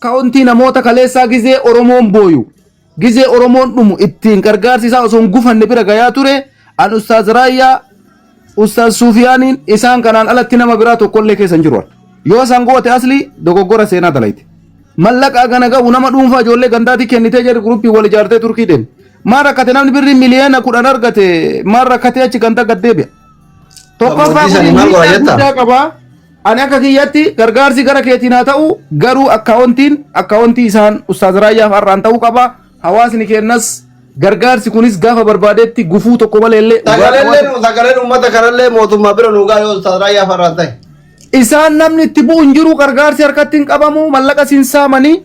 Akkaawuntii namoota kaleessaa gizee Oromoon booyu, gizee Oromoon dhumu ittiin gargaarsi isaa osoo hin gufanne bira gayaa ture, an Ustaaz Raayyaa, Ustaaz Suufiyaaniin isaan kanaan alatti nama biraa tokkollee keessa hin jiru. Yoo san goote asli dogoggora seenaa dalayte. Mallaqa hagana gahu nama dhuunfaa ijoollee gandaatii kennitee jedhu guruppii wal ijaartee Turkii deemte. Maal rakkate namni birrii miliyoona 10 argate, maal rakkatee achi ganda gad deebi'a? Tokkoffaa Gammoojjii sanii kun maal godha miidhaa jetta? guddaa qaba. Ani akka kiyyatti gargaarsi gara keetiin haa ta'u, garuu akkaawontii isaan Ustaaz Raayyaaf har'aan ta'uu qaba. Hawaasni keennas gargaarsi kunis gaafa barbaadetti gufuu tokko malee illee Sagaleen sagaleen uummata kanallee mootummaa bira nuugaa yoo Ustaaz Raayyaa farraan ta'e. Isaan namni itti bu'u hin jiru, gargaarsi harkatti hin qabamu, mallaqa siin saamanii.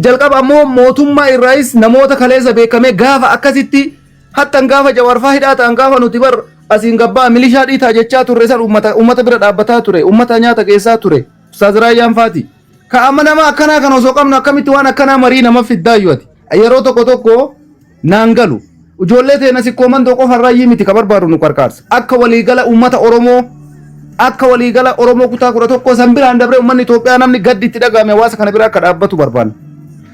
Jalqaba ammoo mootummaa irraayis namoota kaleessa beekamee gaafa akkasitti hattan, gaafa Jawaarfaa hidhaa ta'an, gaafa nuti bar asiin gabbaa milishaa dhiitaa jechaa turre san uummata bira dhaabbataa ture, uummata nyaata keessaa ture Ustaaz Raayyaan faati. Ka amma nama akkanaa kan osoo qabnu akkamitti waan akkanaa marii nama fiddaayyuu ati? Yeroo tokko tokko naan galu. Ijoollee teena Sikkoo Mandoo qofa irraayyii miti ka barbaadu nu qarqaarsa. Akka waliigala uummata Oromoo, akka waliigala Oromoo kutaa 11 san biraan dabree uummanni Itoophiyaa namni gaddi itti dhagahame hawaasa kana bira akka dhaabbatu barbaanna.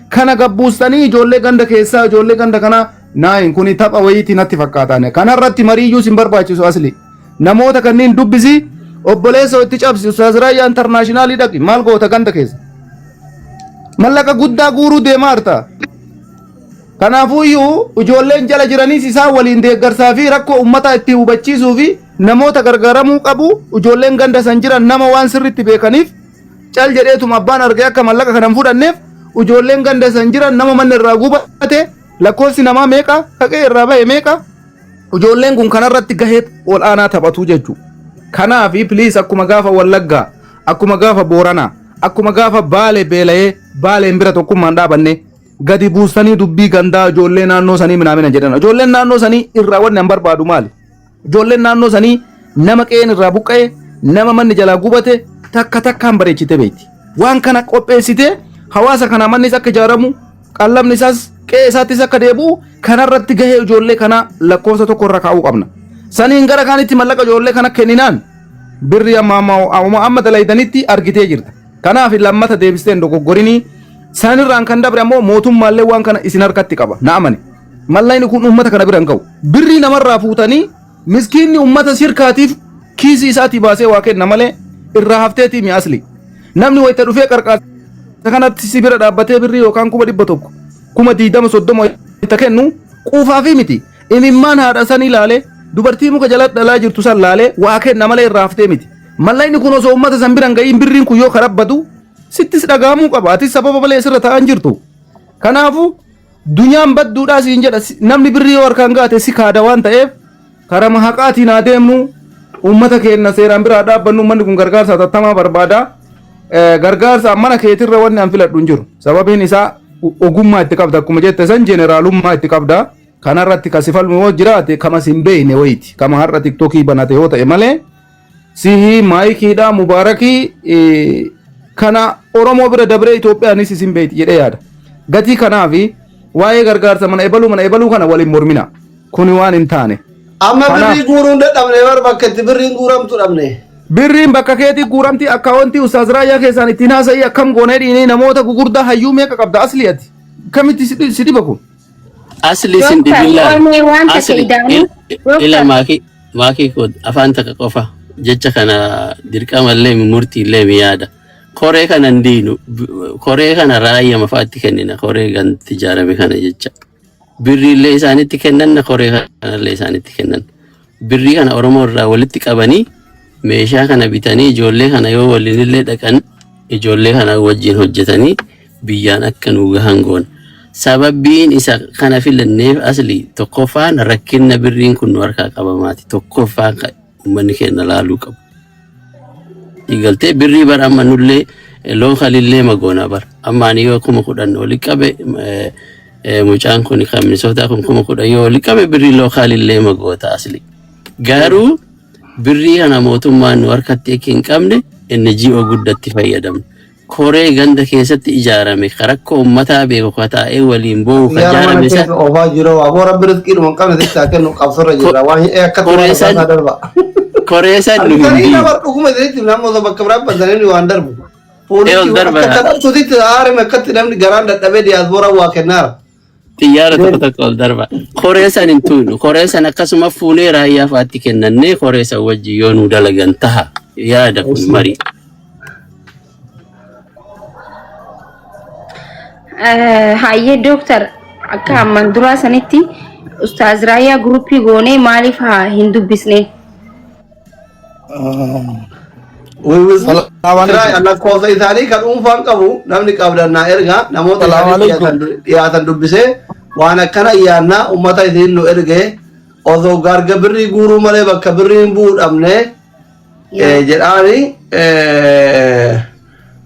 Kana gabbuustanii ijoollee ganda keessaa, ijoollee ganda kanaa naayin, kuni tapha wayiitii natti fakkaatan. Kanarratti mariiyyuu sin barbaachisu asli. Namoota kanneen dubbisi, obboleessa itti cabsi, Ustaaz Raayyaa International dhaqi, maal goota ganda keessa? Mallaqa guddaa guuruu deemaa jirta. Kanaafuyyuu ijoolleen jala jiranis isaan waliin deeggarsaa fi rakkoo uummataa itti hubachiisuu fi namoota gargaaramuu qabu. Ijoolleen ganda san jiran nama waan sirriitti beekaniif, cal jedheetuma abbaan argee akka mallaqa kana hin fudhanneef, ijoolleen ganda san jiran nama manni irraa gubate lakkoofsi namaa meeqa, kaqee irraa bahe meeqa, ijoolleen kun kanarratti gahee ol aanaa taphatu jechuudha. Kanaafi please, akkuma gaafa Wallaggaa, akkuma gaafa Booranaa, akkuma gaafa Baale beela'ee Baaleen bira tokkummaan dhaabanne, gadi buustanii dubbii gandaa ijoollee naannoo sanii minaamina jedhan. Ijoolleen naannoo sanii irraa wanni an barbaadu maali? Ijoolleen naannoo sanii nama qe'een irraa buqqa'e, nama manni jalaa gubate takka takkaan bareechite beekti. Waan kana qopheessitee hawaasa kana mannis akka ijaaramu, qallamni isaas qe'ee isaattis akka deebi'u, kanarratti gahee ijoollee kanaa lakkoofsa tokko irra kaa'uu qabna. Saniin gara kaanitti mallaqa ijoollee kana kenninaan birri amma amma amma amma dalaydanitti argitee jirta. Kanaaf lammata deebistee hin dogoggorinii. Sanirraan kan dabre ammoo mootummaallee waan kana isin harkatti qaba. Na amani. Mallaqni kun uummata kana bira hin ga'u. Birrii namarraa fuutanii miskiinni uummata shirkaatiif kiisii isaatii baasee waa kenna malee irraa hafteetii mi asli. Namni wayita dhufee qarqaarsa kanatti si bira dhaabbatee birrii yookaan 100,000, 20,000, 30 wayita kennu quufaafi miti. Imimmaan haadha san ilaalee, dubartii muka jala dhalaa jirtu san laalee waa kenna malee irraa haftee miti. Mallaqni kun osoo uummata san bira hin ga'iin birriin kun yoo karabbatu sittis dhaga'amuu qaba. Atis sababa malee sirra taa'an jirtu. Kanaafuu dunyaan badduudhaa siin jedha, namni birrii yoo harkaan gaate si kaada waan ta'eef, karama haqaatiin haa deemnu, uummata keenya seeraan biraa dhaabbannu. Uummanni kun gargaarsa hatattamaa barbaada. Gargaarsa mana keetirra wanni an filadhu hin jiru. Sababiin isaa ogummaa itti qabda, akkuma jette san jeneraalummaa itti qabda. Kanarratti kasi falmu yoo jiraate kama sin beekne wayiiti. Kama har'a TikTokii banate yoo ta'e malee, sihii maayikiidha mubaarakii kana Oromoo bira dabree Itoophiyaanis isin beekti jedhee yaada. Gatii kanaafi waa'ee gargaarsa mana ebaluu mana ebaluu kana waliin mormina. Kuni waan hin taane. Amma birrii guuruun dadhabne bar, bakka itti birriin guuramtu dhabne. Birriin bakka keetii guuramti, akkaawwantii Ustaaz Raayyaa keessaan ittiin haasa'ii, akkam goonee dhiinee namoota gugurdaa hayyuu meeqa qabda asli ati? Kamitti si dhiba kun? Asli sin Doktar, dhibillaa. qoomee waan takka Asli ida'anii. ila Doktar, maakii maakii koo afaan takka qofa jecha kana dirqamallee murtiillee mi yaada. Koree kana hin diinu. Koree kana raayyaa mafaatti kennina. Koree ganti ijaarame kana jecha. Birriillee isaanitti kennanna, koree kanallee isaanitti kennan. Birrii kana Oromoo irraa walitti qabanii meeshaa kana bitanii, ijoollee kana yoo waliinillee dhaqan ijoollee kana wajjin hojjetanii biyyaan akka nu gahan goona. Sababbiin isa kana filanneef asli tokkoffaan rakkinna birriin kun nu harkaa qabamaati. Tokkoffaan kan uummanni keenya laaluu qabu. Galtee birrii bara amma nullee localillee magoona bara. Amma ani yoo 10,000 oli qabe, mucaan kun kan Minisootaa kun 10,000 yoo oli qabe, birrii localillee magoota asli. Garuu birrii kana mootummaan nu harkatti akka hin qabne NGO guddatti fayyadamna. Koree ganda keessatti ijaarame ka rakkoo uummataa beeku, ka taa'ee waliin boo'u ka Xiyyaara mana ijaarame san keessa oofaa jiru. Aboo Rabbi rizqiidhuma hin qabne sitti haa kennu, qabsorra jirra. Waan akkatti waan koree san abbaasaa darba. Koree san nu hin Argitanii diinu. nama dhuguma isinitti nama osoo bakka biraa bantanii waan darbu. Ee Fuulichi ol darba akka taphattuutitti haarame akkatti namni garaan dadhabee diyaasbooraa waa kennaara. Xiyyaara tokko tokko ol darba. Koree san hin tuunu. Koree san akkasuma fuunee raayyaa fa'aatti kennannee koree san wajjin yoo nu dalagan taha. Yaada kun marii. Hayyee dooktar, akka amman duraa sanitti Ustaaz Raayyaa guruppii goonee maaliif haa hin dubbisne? We will Salaam try. alaikum. Lakkoofsa isaanii kan dhuunfaan qabu namni qabdannaa erga namoota Salaam isaanii alaikum. dhiyaatan dubbisee waan akkana iyyaannaa uummata isiin nu erge osoo garga birrii guuruu malee bakka birriin bu'uu dhabne jedhaani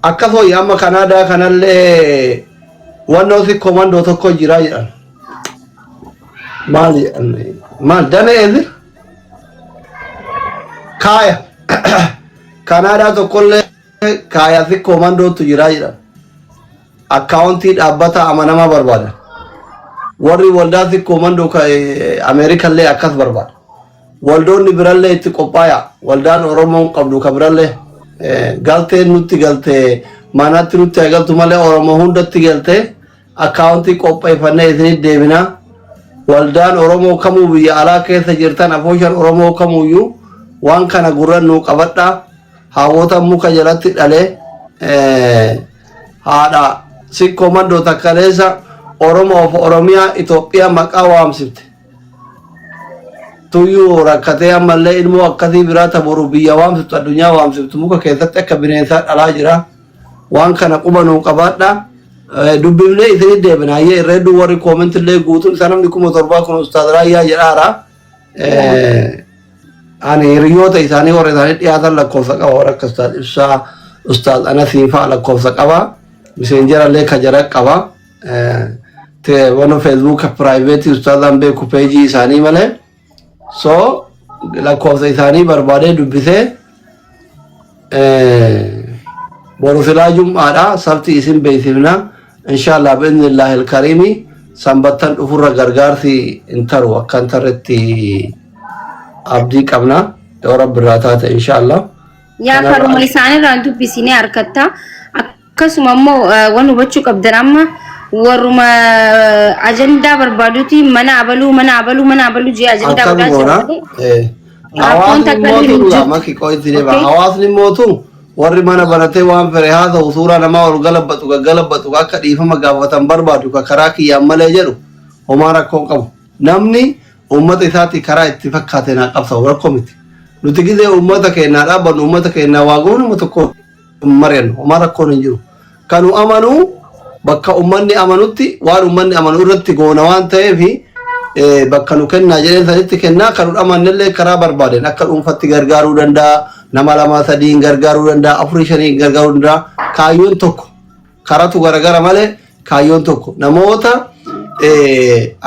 akka fooyya amma Kanaadaa kanallee wannoo si komandoo tokko jira jedhan. Maal jedhan? Maal danee eezi? Kaaya. Kanaadaa tokkollee kaaya si komandootu jira jedhan. Akkaawuntii dhaabbata amanamaa barbaada. Warri waldaa si komandoo Ameerikallee akkas barbaada. Waldoonni birallee itti qophaaya. Waldaan Oromoon qabdu ka birallee galteen nutti galtee manatti nutti haa galtu malee Oromoo hundatti galtee akkaawuntii qopheeffannee isinit deebina. Waldaan Oromoo kamuu biyya alaa keessa jirtan afooshan Oromoo kamuyyuu waan kana gurran nuu qabadha. Haawwota muka jalatti dhalee haadha sikkoo mandoo takkaleessa Oromoof Oromiyaa Itoophiyaa maqaa waamsifte. Tuyyuu rakkatee ammallee ilmoo akkasii biraa taboru biyya waamsiftu addunyaa waamsiftu muka keessatti akka bineensaa dhalaa jira. Waan kana quba nuu qabaadha. Dubbifnee isinit deebina. Hayyee irra hedduu warri koomentillee guutuun isaa namni 7000 kun Ustaaz Raayyaa jedhaara. Ani hiriyoota isaanii warra isaanii dhiyaatan lakkoofsa qaba warra akka Ustaaz Ibsaa, Ustaaz Anasii fa'a lakkoofsa qaba. Miseenjarallee kajara qaba. Wano Feesbuuka piraayiveetii Ustaazaan beeku peejii isaanii malee. So lakkoofsa isaanii barbaadee dubbisee boru silaa jum'aadha sabti isin beeksifna inshallah bi'idhnillaahi alkariimi sanbattan dhufurra gargaarsi hin taru akka hin tarretti abdii qabna yoo rabbi irraa taate inshallah. Yaa Kanarra karuma isaanirraan dubbisinee harkatta. Akkasuma immoo waan hubachuu qabdan amma warruma ajandaa barbaaduti mana abaluu mana abaluu mana abaluu jee ajandaa Akkam godhaa jira goona. malee rakkoon Hawaasni takka illee mootu hin dhugaa jirtu. maki qo'itti deema. Okay? Hawaasni mootu warri mana baratee waan fere haa ta'u suuraa namaa ol galabbatu gaggalabbatu akka dhiifama gaafatan barbaadu ka karaa kiyyaan malee jedhu homaa rakkoo qabu. Namni uummata isaati karaa itti fakkaate naa qabsa'u rakkoo miti. Nuti gizee uummata keenyaa dhaabbannu uummata keenyaa waa goonu nama tokko hin mari'annu homaa rakkoon hin jiru. Kanu amanu bakka uummanni amanutti waan uummanni amanu irratti goona waan ta'eef bakka nu kennaa jedheen sanitti kennaa kan nu amannellee karaa barbaaden akka dhuunfatti gargaaruu danda'a nama lama sadiin gargaaruu danda'a afurii shaniin gargaaruu danda'a kaayyoon tokko karatu garagara malee kaayyoon tokko namoota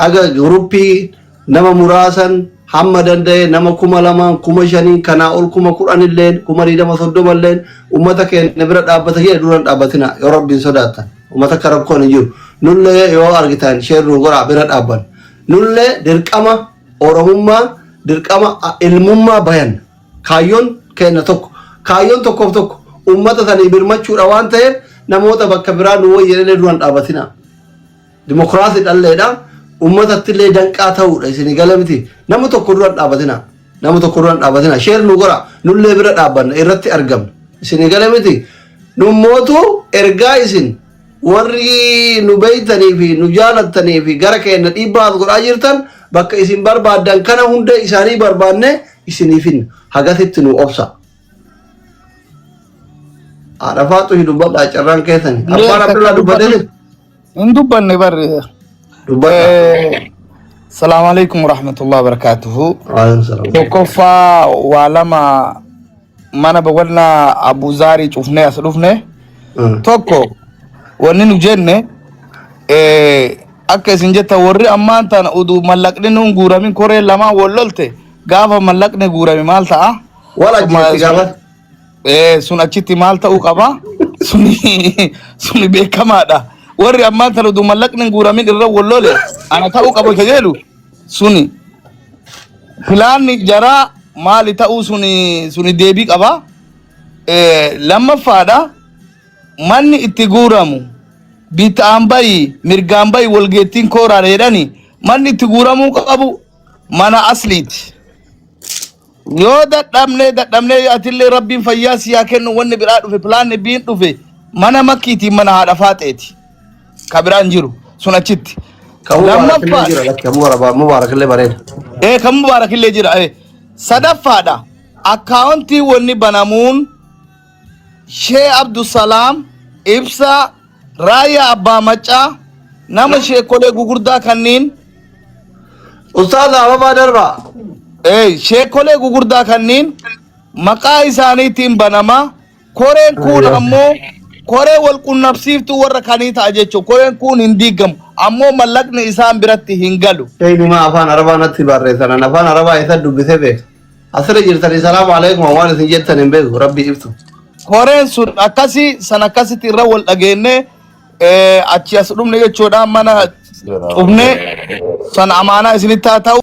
aga guruppii nama muraasan hamma danda'e nama 2000 5,000 kanaa ol 10,000 illeen 20,000 30 illeen ummata keenya bira dhaabbata jedhe duran dhaabbatina yoo rabbiin sodaattan ummata akka rakkoon hin jiru nullee yoo argitan share nu godhaa bira dhaabban nullee dirqama oromummaa dirqama ilmummaa bayan kaayyoon keenya tokko kaayyoon tokkoof tokko ummata sanii birmachuudha waan ta'eef namoota bakka biraa nu wayya duran dhaabbatina. Dimokiraasii dhalleedha. Uummatatti illee danqaa ta'uudha isin gala miti. Nama tokko dura dhaabatina. Nama tokko dura dhaabatina. Share nu godha. Nullee bira dhaabbanna irratti argamna. Isin gala miti. Nummootu ergaa isin warri nu beeytanii fi nu jaalattanii fi gara keenya dhiibbaa as godhaa jirtan bakka isin barbaaddan kana hunda isaanii barbaanne isiniif hin hagasitti nu obsa. Haadha faatu hin dubbadhaa carraan keessani. Abbaan Abdullaa dubbatee Hin dubbanne barre. Dubbadhaa. Salaamu alaikum warahmatullahi wabarakatuhu. Waalaikum salaam. Tokkoffaa waa lama mana boqonnaa Abuzaarii cufnee as dhufne. Tokko wanni nu jenne akka isin jettan warri ammaan tana uduu mallaqni nuun guuramin koreen lamaan wal lolte gaafa mallaqni guurame maal ta'a? Wal ajjeesti gaafa. Sun achitti maal ta'uu qaba? Suni beekamaadha. Warri ammaan tana uduu mallaqni hin guuramin irra wal lole ana ta'uu qaba ka jedhu suni pilaanni jaraa maali ta'uu suni deebii qaba. Lammaffaadha. Manni itti guuramu bitaan bayi mirgaan bayi walgeettiin kooraadha jedhani manni itti guuramuu qabu mana asliiti. Yoo dadhabnee dadhabnee atillee rabbiin fayyaa si haa kennu wanni biraa dhufe pilaanni biin dhufe mana makkiitiin mana haadha faaxeeti. Ka biraan jiru sun achitti. Kan mubaarakillee Lammaffaa jira lakki kan mubaarakillee bareeda. ee kan mubaarakillee jira ee sadaffaadha akkaawuntii wanni banamuun Shee Abdusalaam Ibsaa Raayyaa Abbaa Maccaa nama sheekolee gugurdaa kanniin Ustaaza Ababaa Darbaa. ee sheekolee gugurdaa kanniin maqaa isaaniitiin banama. Koreen kuun ammoo koree wal qunnamsiiftuu warra kanii ta'a jechuudha. Koreen kuun hin diigamu ammoo mallaqni isaan biratti hin galu. Sheeyni maa afaan arabaa natti barreessan an afaan arabaa isa dubbisee beeka. Asirra jirtanii salaamu alaikum waan isin jettan hin beeku rabbi ibsu. Koreen sun akkasii san akkasitti irra wal dhageenne achi as dhumne jechuudha mana cufne san amaanaa isinitti haa ta'u.